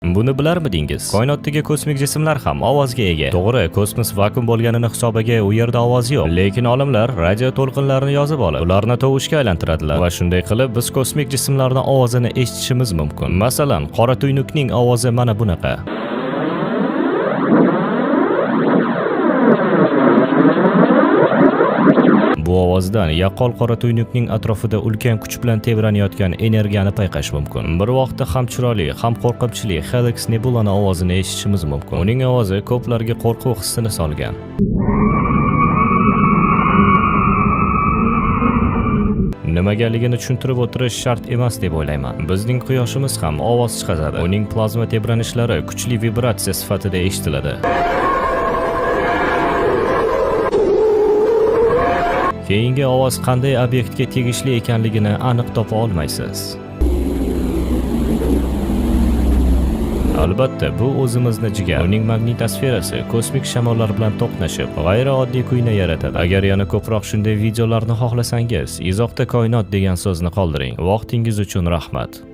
Buni bilarmidingiz? Koinotdagi kosmik jismlar ham ovozga ega. To'g'ri, kosmos vakuum bo'lganini hisobiga u yerda ovoz yo'q. Lekin olimlar radio to'lqinlarini yozib olib, ularni tovushga aylantiradilar va shunday qilib biz kosmik jismlarning ovozini eshitishimiz mumkin. Masalan, qora tuynukning ovozi mana bunaqa. Bu ovozdan yaqqol qora tuynukning atrofida ulkan kuch bilan tebranayotgan energiyani payqash mumkin. Bir vaqtda ham chiroyli, ham qo'rqinchli Helix Nebulani ovozini eshitishimiz mumkin. Uning ovozi ko'plarga qo'rquv hissini solgan. Nimagaligini tushuntirib o'tirish shart emas deb o'ylayman. Bizning quyoshimiz ham ovoz chiqaradi. Uning plazma tebranishlari kuchli vibratsiya sifatida eshitiladi. Keyingi ovoz qanday obyektga tegishli ekanligini aniq topa olmaysiz. Albatta, bu o'zimizni jigar. Uning magnitosferasi kosmik shamollar bilan to'qnashib, g'ayrioddiy kuyni yaratadi. Agar yana ko'proq shunday videolarni xohlasangiz, izohda koinot degan so'zni qoldiring. Vaqtingiz uchun rahmat.